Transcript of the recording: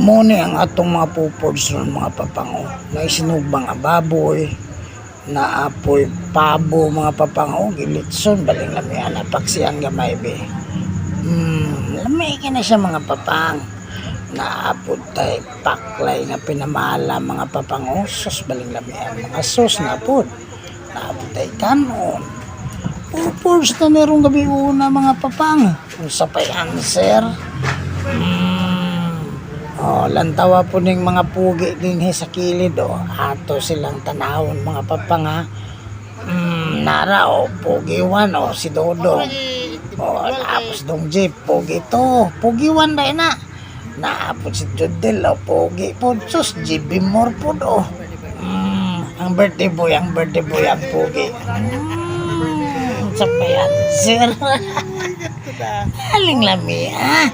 Mao ni ang atong mga pupords ron, mga papang, oh. Naay sinugba nga baboy, naa poy pabo, mga papang, oh, gilitson baling lami ana, paksian gamay be. Lami kay na siya, mga papang. Naa pod tay paklay nga pinamala, mga papang, oh, sus, baling lamian mga sus na pod. Naa pod tay kanon. Pupors na merong gabi una, mga papang. Unsa pa'y answer? Oh, lantawa po ning mga pugi dinhi sa kilid, oh. Ato silang tanawon, mga papang, ha. Nara oh, pugi 1 oh, si Dodong. Oh, tapos dong jeep, pugi 2, pugi 1 dai na. Naa pod si Judel oh, pugi po. Sus, GB More po oh. Ang birthday boy, ang birthday boy, ang pugi. Sa payan, sir. Aling lami, ah.